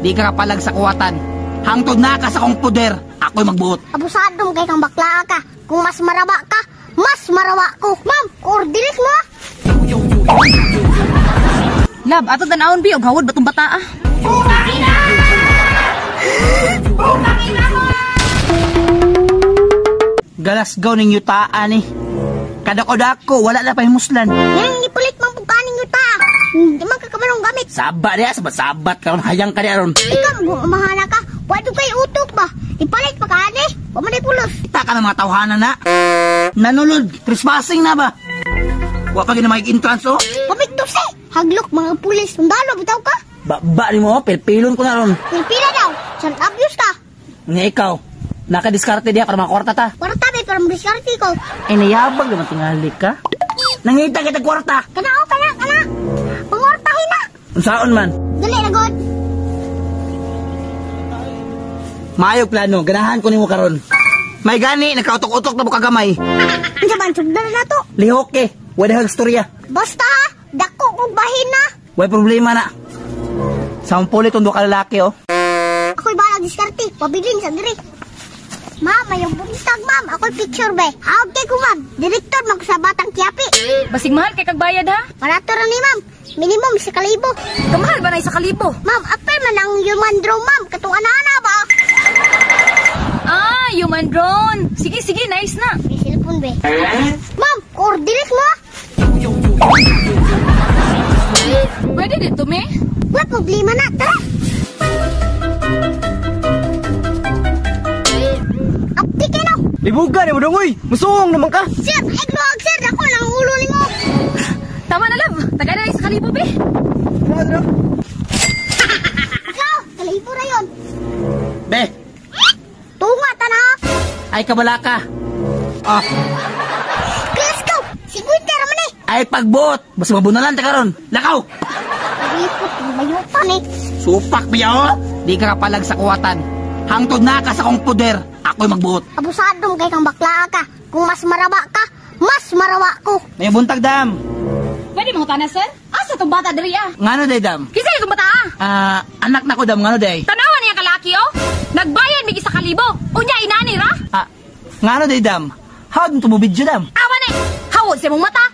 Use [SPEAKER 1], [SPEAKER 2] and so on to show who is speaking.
[SPEAKER 1] Di ka kapalag sa kuwatan. Hangtod na ka sa kong poder, ako'y magbuot.
[SPEAKER 2] Abusado mo kay kang bakla ka. Kung mas maraba ka, mas marawa ko. Ma'am, coordinate mo ah.
[SPEAKER 3] Lab, ato tan-awon bi og hawod batong bata ah.
[SPEAKER 1] Galasgaw ning yutaan eh. Kadako-dako, wala na pahimuslan.
[SPEAKER 2] Ngayon, ipulit mang pugkaning yuta. Hindi man kakabalong gamit.
[SPEAKER 1] Saba diya, sabat-sabat karon hayang ka diya ron.
[SPEAKER 2] Ikaw, umahana ka. Wado kay utok ba? Ipalit pa ka, ane. Wa man pulos.
[SPEAKER 1] Kita ka ng mga tawhana na. Nanulod, trespassing na ba? Wa pa gina entrance oh.
[SPEAKER 2] Pamigtusi. Haglok mga pulis. Sundalo, bitaw ka.
[SPEAKER 1] Ba ni mo, pilpilon ko na ron.
[SPEAKER 2] Pilpila daw. San abuse ka.
[SPEAKER 1] Nga ikaw, nakadiskarte diya para makakorta ta.
[SPEAKER 2] Kwarta be, para madiskarte ko.
[SPEAKER 1] Ay nayabag naman tingali ka. Nangita kita kwarta.
[SPEAKER 2] Kana oh, kana, kana. Pangwartahin na.
[SPEAKER 1] Unsaon man?
[SPEAKER 2] Dali na, God.
[SPEAKER 1] Maayo plano, ganahan ko nimo karon. May gani, nagkautok-utok na bukagamay.
[SPEAKER 2] Unsa ba ang sugdan na to?
[SPEAKER 1] Lihok eh, wala hag storya.
[SPEAKER 2] Basta ha, dako kong bahin na.
[SPEAKER 1] Way problema na. Sampol itong duha ka lalaki oh.
[SPEAKER 2] Ako'y balag diskarte, pabilin sa diri. Ma'am, mayong buntag, ma'am. Ako'y picture be. Hawag kay ko, ma'am. Direktor man ko sa Batang Quiapi.
[SPEAKER 3] Basig mahal kay kag bayad ha.
[SPEAKER 2] Barato ra ni, ma'am. Minimum sa kalibo.
[SPEAKER 3] Kamahal ba na isa kalibo?
[SPEAKER 2] Ma'am, apel man ang human drone, ma'am. Katong ana-ana ba?
[SPEAKER 3] Ah, human drone. Sige, sige, nice na.
[SPEAKER 2] May cellphone be. Ma'am, coordinate mo. Ah.
[SPEAKER 3] Pwede dito, me?
[SPEAKER 2] Wala problema na. Tara. Apti kayo no.
[SPEAKER 4] Libugan mo dong, uy! Musuong naman ka!
[SPEAKER 2] Sir, ay gluwag, sir. Ako lang ulo ni mo.
[SPEAKER 3] Tama na, love. Taga na isa kalibo, be.
[SPEAKER 2] Ikaw, kalibo na yun.
[SPEAKER 1] Be,
[SPEAKER 2] Tunga, tana.
[SPEAKER 1] ay kabala ka. Ah,
[SPEAKER 2] Let's go. 50 raman eh.
[SPEAKER 1] ay pagbuot. Basta mabunalan ta karon. Lakaw.
[SPEAKER 2] Ripot, mayupan eh.
[SPEAKER 1] Supak biya oh. Di ka kapalag sa kuwatan. Hangtod na ka sa kong poder, ako'y magbuot.
[SPEAKER 2] Abusado mo kay kang bakla ka. Kung mas maraba ka, mas marawa ko.
[SPEAKER 1] May buntag dam.
[SPEAKER 3] Pwede mo tana, sir? Asa tong bata diri ah?
[SPEAKER 1] Ngano day dam?
[SPEAKER 3] Kinsa itong bata ah?
[SPEAKER 1] Ah, anak na ko dam ngano day?
[SPEAKER 3] Tanawa niya kalaki oh. Nagbayad mig isa kalibo. Unya inani ra.
[SPEAKER 1] Ah, ngano day dam? How to mo video dam?
[SPEAKER 3] Awa ni. Hawod sa imong mata.